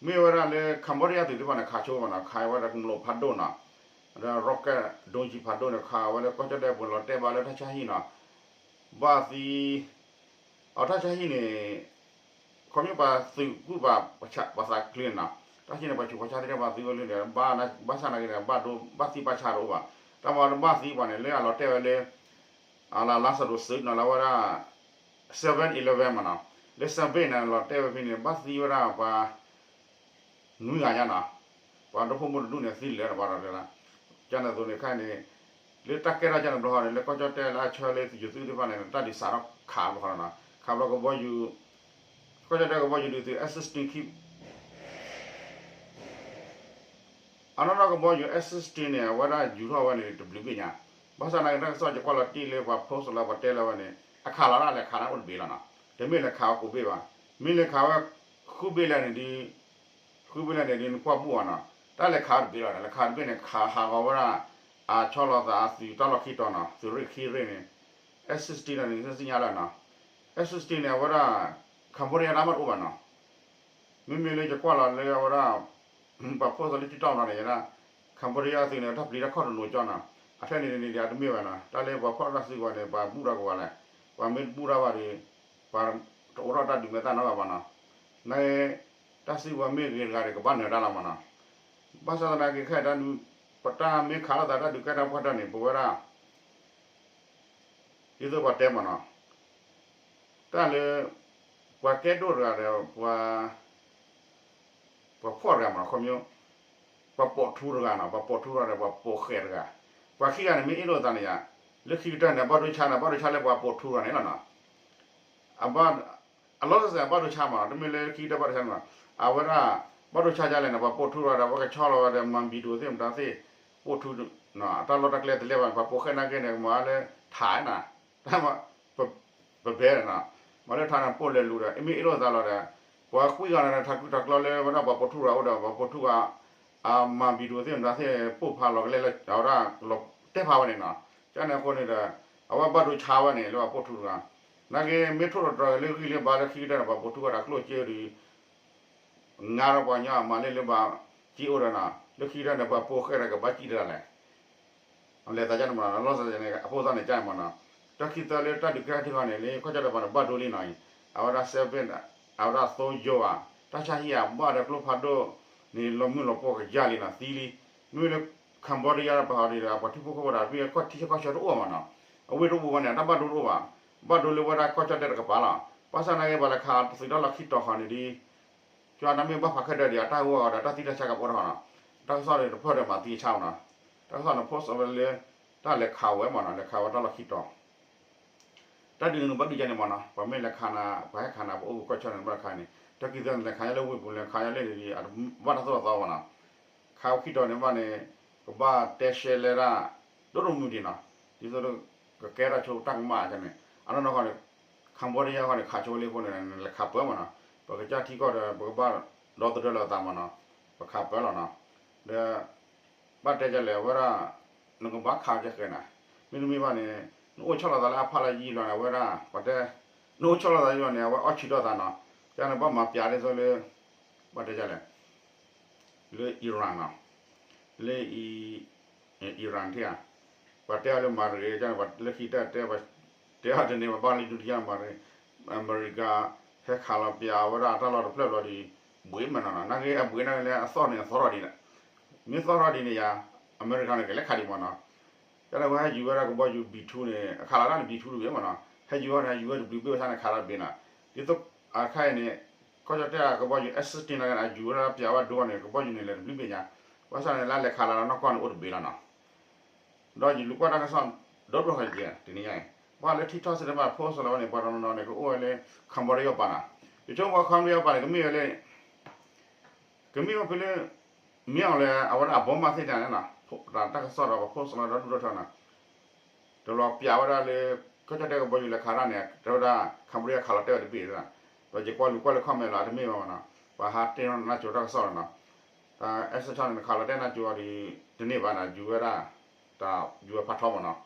မ့ၢ်ဝဲဒၣ်လၢ Cambodia သုးသ့ၣ်တဖၣ်န့ၣ် ခးဆိမးနီၤ ခးဝဲဒၣ်ကမျိးဖးဒိၣ်နီၤ ဒီး rocket ဒုံးကျည်ဖးဒိၣ်န့ၣ် ခးဝဲလၢကီၢ်ကၠီၣ်တဲၣ်ပူၤလီၤတဲာ်ဘၣ်လၢတၢ်ဆါဟံၣ်နီၤ ဘၣ်သံ အတၢ်ဆါဟံၣ်န့ၣ် ခီဖျိပှၤသုးကူၣ်ဘၣ်ပှၤသးကျုးနီၤ တၢ်ဆါဟံၣ်န့ၣ် ပှၤဆူးပှၤဆါသ့ၣ်တဖၣ်သုးအိၣ်လၢန့ၣ် ဘၣ်ဆၣ်နာ်က့န့ၣ် ဘၣ်ဒိဘၣ်သံဘၣ်ဆါတအိၣ်ဘၣ် တၢ်မၤတဘၣ်သံပှၤန့ၣ် လၢအလီၤတဲာ်ဝဲလၢ အလါ လါစဒိးစ့နီၤ လၢဝဲဒၣ် seven eleven မးနီၤ လၢ seven န့ၣ် လီၤတဲာ်ဝဲဖဲန့ၣ် ဘၣ်သံဝဲဒၣ်ပှၤ နွံဂၤညါနီၤ ပှၤဒိဖိမိၢ်တဒူၣ်န့ၣ် သံလၢာ်တဘၣ်ဒီး ကန့ၣ်အသိးန့ၣ်ခဲအံၤန့ၣ် လၢတၢ်ကဲထီၣ်ကန့ၣ်တဘျီဃီန့ၣ် လၢကီၢ်ကၠီၣ်တဲၣ်လၢအဆၢလၢယိၤသုးသ့ၣ်တဖၣ်န့ၣ် တၢ်ဒုးစးထီၣ်ခးတဘျီဃီနီၤ ခးဘျီကဘီယူၤ ကီၢ်ကၠီၣ်တဲၣ်ကဘီယူၤဒုးသုး F sixteen ခံ အနီၢ်နီၢ်ကဘီယူၤ F sixteen န့ၣ် အဝဲဒၣ်ယူၤထီၣ်ဝဲန့ၣ်တဘျုးဘ့ၣ်ညါ ဘၣ်ဆၣ်နာ်က့တၢ်ကစီၣ်ယကွၢ်လီၤတံၢ်လၢပှၤ post လၢပှၤတဲလၢဝဲန့ၣ် အခးလီၤဒၣ်လဲာ်ခးန့ၣ်အိၣ်တဘ့ၣ်လီၤနီၤ တမ့ၢ်လဲၤခးဝဲဃုဘ့ၣ်ဘၣ် မ့ၢ်လဲၤခးဝဲဃုဘ့ၣ်လဲၣ်န့ၣ်ဒုး ဃုဘ့ၣ်လဲၣ်န့ၣ်ဒုးနကွၢ်ဘူၣ်အီၤနီၤ တၢ်လဲၤခးတဘ့ၣ်လီၤ လဲၤခးတဘ့ၣ်န့ၣ် ခးဟးဂီၤဝဲဒၣ် အဆီလီၤသးအသုးတၢ်လီၢ်ခံတီၤနီၤ သုးရ့ၣ်ခံရ့ၣ်န့ၣ် F sixteen န့ၣ်သ့ၣ်ညါလၢနီၤ F sixteen န့ၣ် အဝဲဒၣ် Cambodia တၢ်မ့ၢ်တအိၣ်ဘၣ်နီၤ မ့မ့ၢ်လၢယကွၢ်လီၤလၢအဝဲဒၣ် ပှၤ post လၢ TikTok နီၤန့ၣ် ယဲဒၣ် Cambodia သုးန့ၣ် တၢ်ပျံၤတၢ်ဖုၣ်တနီၤကၠီနီၤ အထဲန့ၣ်န့ၣ်ဒီးအတမ့ၢ်ဘၣ်နီၤ တၢ်လၢပှၤဖီၣ်တၢ်စုကဝဲၤန့ၣ် ပှၤဘူၣ်တၢ်ကဝဲၤလဲၣ် ပှၤမ့ၢ်တဘူၣ်တၢ်ဘၣ်ဒီး ပှၤတအိးထီၣ်တၢ်ဒုးမဲာ်သၣ်နီတဂၤဘၣ်နီၤ နာ်က့ တၢ်စုကဝဲၤမ့ၢ်ဂ့ၤတဂၤဒီး ကဘၣ်နၢၤတၢ်လီၤမးနီၤ ဘၣ်ဆၣ်သနာ်က့ခဲအံၤ ပတၢ်မ့ၢ်ခးလိာ်သးတၢ်ဒုးကဲထီၣ်ပှၢ်တၢ်န့ၣ် ပဝဲဒၣ် ဒ်သိးပှၤတဲမးနီၤ တၢ်လၢ ပှၤကဲဒိၣ်တဂၤဒီး ပှၤ ပှၤဖှီၣ်တဂၤမးနီၤ ခီဖျိ ပှၤပိာ်ထူတဂၤနီၤ ပှၤပိာ်ထူတဂၤဒီး ပှၤပိာ်ဃဲးတဂၤ ပှၤခံဂၤန့ၣ်မ့ၢ်အ့ၣ်လိာ်သးန့ၣ်ယါ လၢခံကတၢၢ်န့ၣ် ဘၣ်ဒိဆါန့ၣ် ဘၣ်ဒိဆါလၢပှၤပိာ်ထူတဂၤန့ၣ်လီၤနီၤ အဘၣ် အလီၢ်တစဲးဘၣ်ဒိဆါမးနီၤ တမ့ၢ်လၢခံကတၢၢ်ဘၣ်ဒိဆါန့ၣ်မး အဝဲဒၣ် ဘၣ်ဒိဆါဒ်လဲၣ်န့ၣ် ပှၤပိာ်ထူတဂၤဒီး ပှၤကဆီလီၤဝဲဒီး မၤဘံၣ်ဒိၣ်သ့ၣ်မတၤသ့ၣ် ပိာ်ထူ အတၢ်လီၢ်တၢ်ကျဲတလဲၤဘၣ်န့ၣ် ပှၤပိာ်ဃဲးနာ်က့န့ၣ် ကမၤလၢထးနီၤ တၢ်မး ပဘဲနီၤ မၤလၢထးန့ၣ်ပိာ်လဲၤလူၤဒီး အမ့ၢ်အ့ၣ်လိာ်သးလီၤဒီး ပှၤကွံဂၤန့ၣ် ထးခုထးကျီလၢဝဲဒၣ်ပှၤပိာ်ထူတဂၤအိၣ်ဒီး ပှၤပိာ်ထူတဂၤ အမၤဘံၣ်ဒိၣ်သ့ၣ်မတၤသ့ၣ် ပိာ်ဖးလီၤကလဲလၢ အဝဲဒၣ်လီၤတဲာ်ဖးဝဲန့ၣ်နီၤ ကန့ၣ်အဃိန့ၣ်ဒီး အဝဲဘၣ်ဒိဆါဝဲန့ၣ် လၢပှၤပိာ်ထူတဂၤ နာ်က့မ့ၢ်ထိၣ်တတြီၤလၢဂံၢ်လၢဘါလၢခံကတၢၢ်န့ၣ် ပှၤပိာ်ထူတဂၤဒီးကျိၣ်စ့ဒီး ငါဒီးပှၤကညီအမၤလၢလၢဘၣ်စ့အိၣ်ဒီးနီၤ လၢခံကတၢၢ်န့ၣ် ပှၤပိာ်ဃဲးဒီးကဘၣ်စံၣ်တၢ်လဲၣ် လဲၤသးကန့ၣ်မးနီၤ လီၢ်စဲန့ၣ် အဖိသၣ်န့ၣ်ကန့ၣ်မးနီၤ တၢ်ခံသၢလၢတၢ်ဒုးကဲထီၣ်ထံဃီန့ၣ် လၢကီၢ်ကၠီၣ်တဲၣ်ပၤန့ၣ် ဘၣ်ဒိလံနီၤအံၤ အဝဲဒၣ် seven အဝဲဒၣ်သိယိၤဧါ တၢ်ဆါဟံၣ်ဧါ ဘၣ်ဒီးကျိဖးဒိၣ်န့ၣ် လီၤမုၢ်လီၤပှီၢ်ကယၢ်လံနီၤ သံလံ မ့မ့ၢ်လၢ Cambodia ပၤဃီဒ်ဒီး ပှၤထံဖိကီၢ်ဖိဒီး မ့ၢ်ကီၢ်ထံဆၢကီၢ်ဆၢတအိၣ်မးနီၤ အဝ့ၢ်တအိၣ်ဝဲန့ၣ် တၢ်ဘၣ်ဒိတအိၣ်ဘၣ် ဘၣ်ဒိလၢဝဲဒၣ်ကီၢ်ကၠီၣ်တဲၣ်တကပၤလီၤ ဘၣ်ဆၣ်နာ်က့ပှၤလဲၤခးသုးတၢ်လီၢ်ခံတီၤဃီန့ၣ်ဒ် ကၠီတၢ်မ့ၢ်ဘၣ်ဖးခဲဒၢးဒံး အတၢ်ဂိၢ်အီၤဒီးတၢ်သံတၢ်ဆါကပိာ်ထီၣ်နီၤ တၢ်ကစီၣ်န့ၣ်တဖျၢၣ်ဒီးမၤသံဆါမးနီၤ တၢ်ကစီၣ်န့ၣ် post ဝဲလၢ တၢ်လဲၤခးဝဲမးနီၤ လဲၤခးဝဲတၢ်လီၢ်ခံတီၤ တၢ်ဒုးန့ၣ်ဘၣ်ဒုးကန့ၣ်မးနီၤ ပှၤမ့ၢ်လဲၤခးနၤ ပှၤဟဲခးနၤ ပအိၣ်ပကီၢ်ဆၢန့ၣ် ဘၣ်ခးန့ၣ် တၢ်ခံသၢန့ၣ် လဲၤခးညါလၢဝ့ၢ်ပူၤ လဲၤခးညါလၢန့ၣ် ဘၣ်တၢ်သိၣ်တၢ်သီမးနီၤ ခးဝဲခံတီၤန့ၣ်ဘၣ်န့ၣ် ကဘၣ်တဲရှဲလဲဒၣ် ဒိၣ်ဒိၣ်မုၢ်မုၢ်ဒံးနီၤ ဒ်သိးကကဲထီၣ်ဆိတၢ်ကမၣ်န့ၣ် အနီၢ်နီၢ်ဃီန့ၣ် Cambodia ဃီန့ၣ် ခးဆိဝဲလံအဃိန့ၣ် လဲၤခးပၢမးနီၤ ပကစၢ်ထံကီၢ်ဒီး ပကဘၣ်ဒီသဒၢလီၤသးမးနီၤ ပခးပၢလီၤနီၤ ဒီး ဘၣ်တဲဒ်လဲၣ် အဝဲဒၣ် နကဘၣ်ခးကဲဃဲၤနၤ မ့တမ့ၢ်ဘၣ်န့ၣ် နအိၣ်ဆီလီၤသးလၢအဖးလၢယံာ်လီၤန့ၣ် အဝဲဒၣ် ပှၤတဲ နအိၣ်ဆီလီၤသးယံာ်လီၤန့ၣ် အဝဲအီၣ်ဆံးထီၣ်သးနီၤ ကန့ၣ် ဘၣ်မၤပျးဒ်သိးလၢ ဘၣ်တဲဒ်လဲၣ် လၢ Iran နီၤ လၢ Iran ထံၣ်ဧါ ပှၤတဲအီၤလၢမၤရ့ ကန့ၣ် ပှၤလၢခံတၢ်တဲ တဲအီၤတန့ၢ် ပှၤဘၣ်လၢဒုတိယမၤရ့ အမဲရကၤ ဟဲခးလီၤပျးဝဲဒၣ်တၢ်လီၢ်တဖျၢၣ်ဘျီဒီး ဘှံးမးနီၤ နာ်က့အဘှံးနာ်က့လၢအသီၣ်န့ၣ်အသီၣ်ထီၣ်ဒ်လဲၣ် မ့ၢ်သီၣ်ထီၣ်ဒ်န့ၣ်ယါ အမဲရကၤန့ၣ် ကလဲၤခးဒံးမးနီၤ ကန့ၣ် ဝဲဟဲယူၤဝဲဒၣ်ကဘီယူၤ B two န့ၣ် အခးလီၤတၢ်န့ၣ် B two တဂ့ၤမးနီၤ ဟဲယူၤဝဲန့ၣ် ယူၤဝဲတဘျုးဘ့ၣ်ဘၣ်ဆၣ်န့ၣ် ခးလီၤတဘ့ၣ်နီၤ. ဒ်သိးအခါအံၤန့ၣ် ကီၢ်ကၠီၣ်တဲၣ်အကဘီယူၤ F sixteen န့ၣ် အယူၤဝဲဒၣ်ပၠးဝဲဒိန့ၣ် ကဘီယူၤန့ၣ် လဲၤတဘျုးဘ့ၣ်ညါ, ဘၣ်ဆၣ်န့ၣ် လၢလဲၤခးလီၤလၢနီၢ်ကီၢ်န့ၣ် အိၣ်တဘ့ၣ်လီၤနီၤ. ဒီးယလူၤကွၢ်တၢ်ကစီၣ် ဒီဒိၣ်ထီၣ်က့ၤ တနံၤညါအံၤ ပှၤလၢ TikTok စ့ၢ်တဘၣ် post လီၤဝဲန့ၣ် ပှၤတနီၤနီၤန့ၣ် ကအိၣ်ဝဲလၢ Cambodia ပၤနီၤ. ယဆိကမိၣ် Cambodia ပၤန့ၣ် ကမ့ၢ်ဝဲလၢ ကမ့ၢ်ဝဲဖဲလၢ မ့ၢ်အီၤလၢ အဝဲဒၣ်အဘီမုၢ်သ့ၣ်တဖၣ်န့ၣ်နီၤ, တၢ်ကစီၣ်ဒီးပှၤ post လီၤဒီဒိၣ်ထီၣ်နီၤ, တလီၤပၠးဝဲဒၣ်လၢ ကီၢ်ကၠီၣ်တဲၣ်ကဘီယူၤလဲၤခးတၢ်န့ၣ် တဲဝဲဒၣ် Cambodia ခးလီၤတဲာ်ဝဲတဘ့ၣ်, ဒီးယကွၢ်လူၤကွၢ်လၢ comment လီၤ အတမ့ၢ်ဘၣ်မနီၤ, ပှၤဟးတဲနၢ်ကၠိၤတၢ်ကစီၣ်လီၤနီၤ, တၢ် F sixteen န့ၣ် ခးလီၤတဲာ်နၢ်ကၠိၤအီၤဒီး တန့ၢ်ဘၣ်နီၤ, ယူၤဝဲဒၣ် တၢ်ယူၤဝဲဖးထီမနီၤ.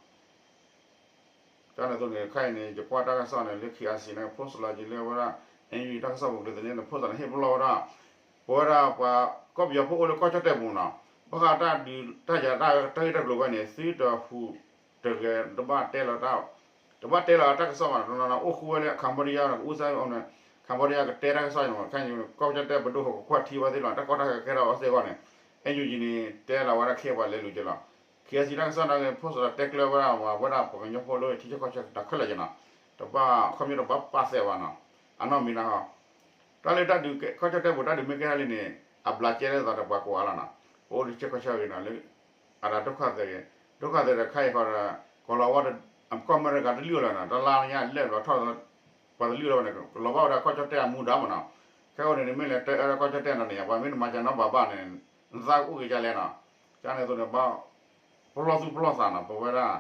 ကန့ၣ်အသိးန့ၣ် ခဲအံၤန့ၣ် ယကွၢ်တၢ်ကစီၣ်န့ၣ် လၢ KIC န့ၣ် post လီၤက့ၤလၢဝဲဒၣ် NUG တၢ်ကစီၣ်ပူၤကလုာ်သန့န့ၣ် post န့ၣ် ဟ့ၣ်ပလီၢ်ဝဲဒၣ် ပဝဲဒၣ်ပှၤကီၢ်ပယီၤဖိအိၣ်လၢကီၢ်ကၠီၣ်တဲၣ်ပူၤနီၤ, ဘၣ်ဃးတၢ်ဒုးတၢ်ယၤတၢ်ဂ့ၢ်တၢ်ကျိၤဝဲန့ၣ် သုတဟူးတဂဲၤ တဘၣ်တဲလီၤတၢ် တဘၣ်တဲလီၤတၢ်ကစီၣ်ဘၣ်နီၤ, တနီၤနီၤအိၣ်ဃူဝဲလၢ Cambodia န့ၣ် ကအူစၢ်အီၤန့ၣ် Cambodia ကတဲတၢ်ကစီၣ်န့ၣ် ခဲအံၤ ကီၢ်ကၠီၣ်တဲၣ်ပဒိၣ်ဟီၣ်ကကွၢ်ထံဝဲသ့ၣ်လီၤ တၢ်ကီတၢ်ခဲကဲထီၣ်အီၤစ့ၢ်ကီးန့ၣ် NUG န့ၣ် တဲလီၤဝဲဒၣ်ခဲပှၤလဲၤလူၤက့ၤလီၤ. KIC တၢ်ကစီၣ်န့ၣ် post လီၤတဲကျၢဝဲဒၣ် ဝဲဒၣ်ပှၤကညီဖိလၢထံဆၢကီၢ်ဆၢတၢ်ခဲလၢာ်က့ၤနီၤ, တဘၣ်ခီပညီတဘၣ်ပာ်သးဘၣ်နီၤ, အနီၢ်မံၤနီၤဟီ တၢ်လၢတၢ်ဒုးကီၢ်ကၠီၣ်တဲၣ်ပူၤ တၢ်ဒုးမ့ၢ်ကဲထီၣ်လံန့ၣ် အဘျးကဲထီၣ်သးဒီးပှၤကိးဂၤလီၤနီၤ, ပအိၣ်လၢထံဆၢကီၢ်ဆၢဂ့ၤနီၤ လၢ အတၢ်ဒုက္ခသည်ဂ့ၤ, ဒုက္ခသည်ဒီးခဲအံၤဃီဒီး ကီၢ်လီၤဝါ ကီၢ်အမဲရကၤတလုၢ်လီၤနီၤ, တလါညါလဲၣ်လီၤထီၣ် ပှၤတလုၢ်လီၤဝဲန့ၣ် ကလီၤဘၣ်ဝဲဒၣ်ကီၢ်ကၠီၣ်တဲၣ်အမူဒါမနီၤ, ခဲအံၤန့ၣ် နမ့ၢ်လဲၤတဲအၢကီၢ်ကၠီၣ်တဲၣ်နီၤန့ၣ် ပှၤမ့ၢ်တမၤစၢၤနီတဘျီဘၣ်န့ၣ် နသးကအိၣ်က့ၤဒ်လဲၣ်နီၤ, ကန့ၣ်အသိးန့ၣ် ဘၣ် ပလီၢ်သူၣ်ပလီၢ်သးနီၤ, ပဝဲဒၣ်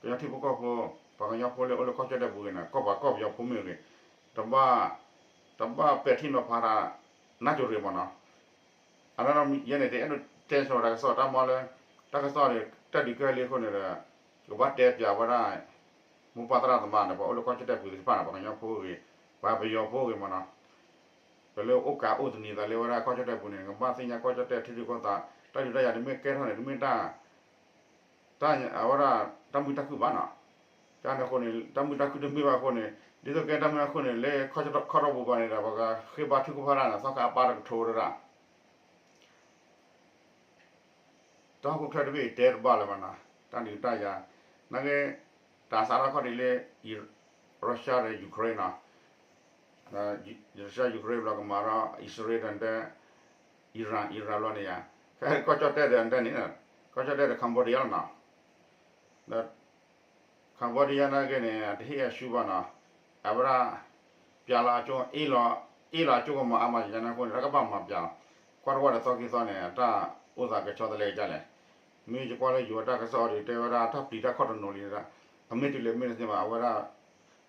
ကညီထံဖိကီၢ်ဖိ ပှၤကညီဖိလၢအိၣ်လၢကီၢ်ကၠီၣ်တဲၣ်ပူၤဂ့ၤနီၤ, ကီၢ်ပှၤကီၢ်ပယီၤဖိမ့ၢ်ဂ့ၤ, တဘၣ် တဘၣ်ပဲာ်ထံနီၤဖးတၢ် နၢ်ကၠိၤရ့ၣ်မနီၤ, အနီၢ်နီၢ်ယဲန့ၣ် တအဲၣ်ဒိးတဲဆိတၢ်ကစီၣ် တၢ်မ့ၢ်လၢ တၢ်ကစီၣ်န့ၣ် တၢ်ဒုးကဲလံအဃိန့ၣ်ဒီး ကဘၣ်တဲပၠးဝဲဒၣ် မိၢ်ပၢ်သရၣ်သမါန့ၣ် ပှၤအိၣ်လၢကီၢ်ကၠီၣ်တဲၣ်ပူၤသ့ၣ်တဖၣ်န့ၣ် ပှၤကညီဖိဂ့ၤ, ပှၤပယီၤဖိဂ့ၤမနီၤ, ပလၢအိၣ်ကးအိၣ်သနံးသးလၢဝဲဒၣ်ကီၢ်ကၠီၣ်တဲၣ်ပူၤန့ၣ် ကဘၣ်သ့ၣ်ညါကီၢ်ကၠီၣ်တဲၣ်ထံရူၢ်ကီၢ်သး တၢ်ဒုးတၢ်ယၤတမ့ၢ်ကဲထီၣ်န့ၣ် တမ့ၢ်တၢ် တၢ်အဝဲဒၣ် တၢ်မုာ်တၢ်ခုၣ်ဘၣ်နီၤ, ကန့ၣ်အဃိန့ၣ် တၢ်မုာ်တၢ်ခုၣ်တမ့ၢ်ဘၣ်အဃိန့ၣ် ဒ်သိးကဲတၢ်မုာ်တၢ်ခုၣ်န့ၣ် လၢခီၣ်ထီၣ်ပူၤဘၣ်န့ၣ်ဒီး ပှၤကဃ့ဘါထုကဖၣ်တၢ်န့ၣ် သီခါအပၢ်တကထိတဒၣ် တၢ်ဟီၣ်ခိၣ်ချၢတဘ့ၣ်တဲတဘၣ်လၢၤဘၣ်နီၤ, တၢ်ဒုးတၢ်ယၤ, နာ်က့ တၢ်စးထီၣ်ခီၣ်ထံးလၢ Russia ဒီး Ukraine နီၤ, Russia Ukraine ဘျီကမၤဒီး အံၣ်စရ့လးဒီး Iran Iran ဘျီန့ၣ်ယါ, ကီၢ်ကၠီၣ်တဲၣ်ဒီး အတဲန့ၣ် ကီၢ်ကၠီၣ်တဲၣ်ဒီး Cambodia လီၤနီၤ, ဒီး Cambodia နာ်က့န့ၣ် အတဟ့ၣ်အဆူဘၣ်နီၤ, အဝဲဒၣ် ပျးလီၤအကၠိ အ့ၣ်လီၤအကၠိကမၤအါမး ယၤန့ၣ်အဃိန့ၣ် တၢ်ကဘၣ်မၤပျးလီၤ, ကွၢ်တဝၢ်ဒီးသီခံသီန့ၣ် အတၢ်အိၣ်သးကဆီတလဲကလဲၣ်, မ့ၢ်ယကွၢ်လၢယိၤတၢ်ကစီၣ်အီၤဒီး တဲဝဲဒၣ်တၢ်ပျံၤတၢ်ဖုးတနီၤလံ, အမ့ၢ်တုၤလဲၣ်မ့ၢ်တသ့ဘၣ် အဝဲဒၣ်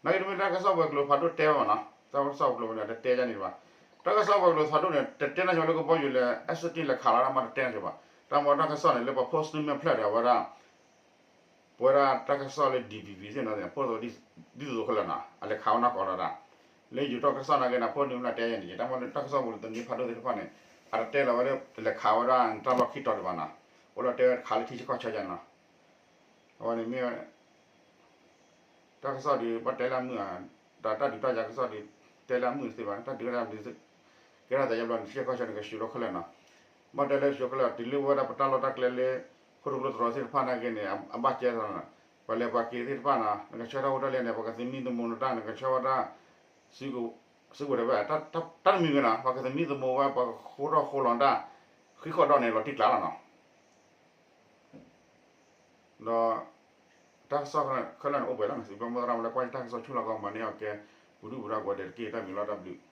နာ်က့တမ့ၢ်တၢ်ကစီၣ်ပှဲၤကျိၤဖးဒိၣ်တဲဘၣ်နီၤ, တၢ်ကစီၣ်ပှဲၤကျိၤန့ၣ် တတဲယါန့ၣ်ဘၣ်, တၢ်ကစီၣ်ပှဲၤကျိၤဖးဒိၣ်န့ၣ် တတဲနၢ်ကၠိၤလၢကဘီယူၤလဲၤ F sixteen လဲၤခးလီၤတၢ်မး တတဲနၢ်ကၠိၤဘၣ်, တၢ်မ့ၢ်တၢ်ကစီၣ်န့ၣ် လၢပှၤ post န့ၢ်မ့ၢ်ဖျၢၣ်ဒီး အဝဲဒၣ် ပဝဲဒၣ်တၢ်ကစီၣ်လၢ DVB သ့ၣ်နီၤ အဖိသိး ဒ်သိးသိးခဲလၢာ်နီၤ အလဲၤခးဝဲနီၢ်ကီၢ်လီၤဒၣ်, လၢယိၤတၢ်ကစီၣ်နာ်က့န့ၣ် ဖိန့ၣ်မ့ၢ်တဲယါန့ၣ် တၢ်မ့ၢ်တၢ်ကစီၣ်ပူၤလၢသန့ဖးဒိၣ်သ့ၣ်တဖၣ်န့ၣ် အတတဲလီၤဝဲလၢ လဲၤခးဝဲဒၣ်တၢ်လီၢ်ခံတီၤဒံးဘၣ်နီၤ, အိၣ်လီၤတဲဝဲခးလၢထံဆၢကီၢ်ဆၢယါနီၤ, အဝဲန့ၣ်မ့ၢ် တၢ်ကစီၣ်ဒီး ဘၣ်တဲလၢအမုာ်ဧါ, တၢ် တၢ်ဒုးတၢ်ယၤကစီၣ်ဒီး တဲလၢအမုာ်သ့ဘၣ်, တၢ်ဒုးတၢ်ယၤ ကဲထီၣ်သးယါဘျီန့ၣ် ထံဆၢကီၢ်ဆၢန့ၣ် ကဆူးထီၣ်ခဲလၢာ်နီၤ, ဘၣ်တဲလၢဆူးခဲလၢာ် တုၤလၢဝဲဒၣ်ပတၢ်လီၢ်တၢ်ကျဲလၢ ခိၣ်တကျိသရီသ့ၣ်တဖၣ်နာ်က့န့ၣ် အဘၣ်ကဲထီၣ်နီၤ, ပှၤလဲၤပှၤက့ၤသ့ၣ်တဖၣ်နီၤ နကဆၢထၢၣ်အိၣ်တၢ်လဲၣ်န့ၣ် ပှၤကသမံသမိးနတၢ် နကဆၢဝဲဒၣ် စုကဝဲၤတဖၣ် တၢ်တမံၤဂ့ၤနီၤ ပှၤကသမံသမိးဝဲ ပှၤကဃိထီၣ်ဃိလီၤတၢ် ဃံးဃီၣ်ဒီးန့ၣ် လီၤတံၢ်ကျါလီၤနီၤ. ဒီး တၢ်ကစီၣ်ခဲလၢာ်န့ၣ်အိၣ်ပှဲၤလီၤန့ၣ် စံးဘျုးမိၢ်သရၣ်မုၣ်လၢကွၢ်ယတၢ်ကစီၣ်ဆူၣ်လီၤကီး မၤန့ၢ်အီၤကဲ ပူၤဒုၣ်ပူၤဒါကိးဂၤဒဲးတက့ၢ် တၢ်ဘျုးလီၤ တၢ်ဘျုး